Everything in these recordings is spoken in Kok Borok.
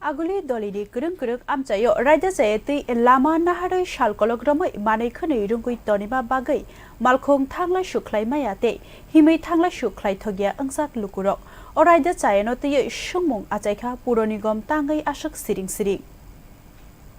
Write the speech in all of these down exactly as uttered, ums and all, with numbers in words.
Aguli dolini kwrwng kwrwng amchaio raida chayatwi lama naharwi sal kolok romwi manwi khwnwi rwngwi tonima bagwi malkhung thanglai sukhlai maya tei himwi thanglai sukhlai thokya wngjak lukurok. O raida chayano twiwi sungmung achaikha puro nigom tangwi aswk siring siring.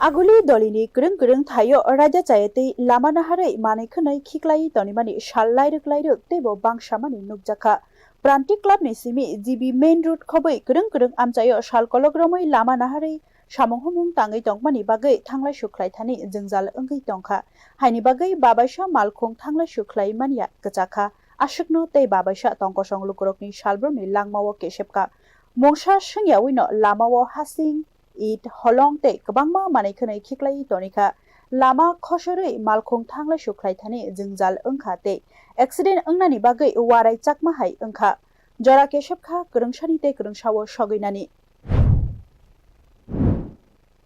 Aguli dolini kwrwng kwrwng thaio raida chayatwi lama naharwi manwi khwnwi khiklai tonimani sal lairwk lairwk teibo bangsamani nukjakha. Pranti Club ni simi G B Main Road khobwi kwrwng kwrwng amchaio sal kolok romwi lama naharwi samung humung tangwi tongmani bagwi thanglai sukhlai thani jwngjal wngwi tongkha. Haini bagwi babaisa malkhung thanglai sukhlai manya kwchakha. Aswkno tei babaisa tongkosong lukurokni salbrumni langmao kesepkha. Mungsa swngyawino lamao hasing, it, holong tei kwbangma manwi khwnwi khiklaiwi tonikha. Lama khosorwi malkhung thanglai sukhlai thani jwngjal wngkha tei accident wngnani bagwi warai chakma hai wngkha. Jora kesepkha kwrwngsani tei kwrwngsao sogwinani.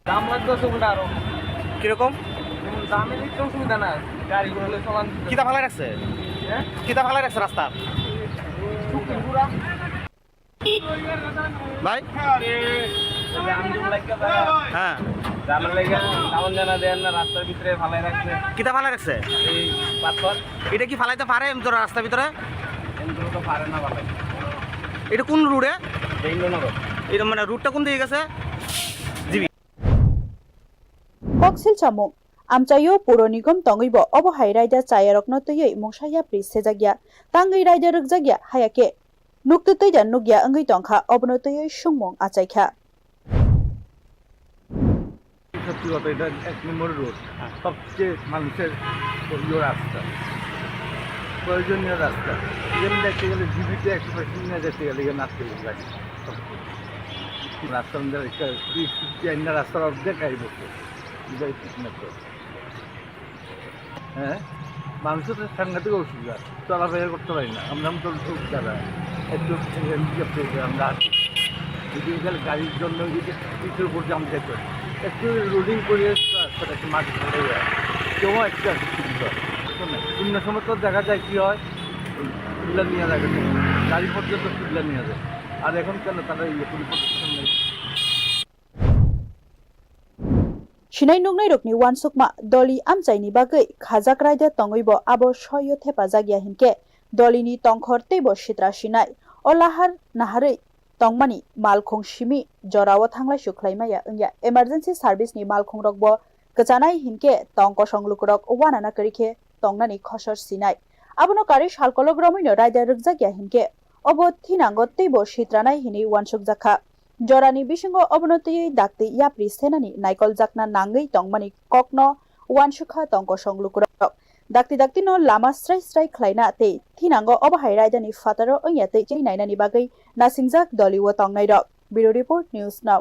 দাম লাগতেছে উল্টা আরো। কিরকম? যেমন দামে একটু অসুবিধা না, গাড়িগুলো হলে চলান দিতে। কিতা ফালাই রাখছে? হ্যাঁ? কিতা ফালাই রাখছে রাস্তা? শুকনো গুঁড়া। ভাই? এই যে আন্দোলন লাগবে তারা। হ্যাঁ। জামের লেগে সামান জানা দেন না, রাস্তার ভিতরে ফালাই রাখছে। কিতা ফালাই রাখছে? এই পাথর। এটা কি ফালাইতে পারে এমনি তোরা রাস্তার ভিতরে? এমনি তো পারে না ফালাই। এটা কোন রোডে? এটা মানে রোডটা কোন দিকে গেছে? GB. Koksil chamung. Amchaio puro nigom tongwibo obo hai raida chayarokno twiwi mungsa yapri sejakya. Tangwi raida rwkjakya, hayake nuktwtwi da nukya wngwi tongkha, obono twiwi sungmung achaikha. সত্যি কথা, এটা এক নম্বর রোড, সবচেয়ে মানুষের প্রিয় রাস্তা, প্রয়োজনীয় রাস্তা। এখানে দেখতে গেলে জিবিতে একশো পার্সেন্ট নিয়ে যেতে গেলে এখানে আটকে যাবে গাড়ি। রাস্তার মধ্যে একটা, এই রাস্তার অর্ধেক গাড়ি বসে, এটা ঠিক না তো। হ্যাঁ, মানুষের তো সাংঘাতিক অসুবিধা, চলাফেরা করতে পারি না। আমরা তো লোক যারা একটু হ্যান্ডিক্যাপ হয়ে যায়, আমরা আছি। যদি এখানে গাড়ির জন্য যদি পিঠের উপর জাম যেত, একটু লোডিং করে রাস্তাটা একটু মাটি ফেলে যায়, কেউ একটা সুবিধা হয়। শোনো, শূন্য সময় তো দেখা যায় কি হয়, ওই ট্রিপলার নিয়ে যায়, গাড়ি পর্যন্ত ট্রিপলার নিয়ে যায়। আর এখন কেন তারা ইয়ে কোনো প্রশাসন নেই? Sinai nuknairokni uansukma doli amchaini bagwi khajak raida tongwibo abo soio thepajakya hinkhe dolini tongkhor teibo sitra sinai. O lahar naharwi tongmani malkhung simi jorao thanglai sukhlai maya wngya. Emergency service ni malkhungrokbo kwchanai hinkhe tong kosong lukurok uanana kwrwi khe tongnani khosor sinai. Abono karwi salkolok romwino raida rwkjakya hinkhe obo thinango teibo sitranai hinwi uansukjakha. Jorani bisingo obono twiwi dakti yapri senani naikoljakna nangwi tongmani kokno uansukha tong kosong lukurok. Dakti daktino lama srai srai khlaina tei thinango obo hai raidani phataro wngya tei chini nainani bagwi nasingjak dolio tongnairok. Bureau Report, News Now.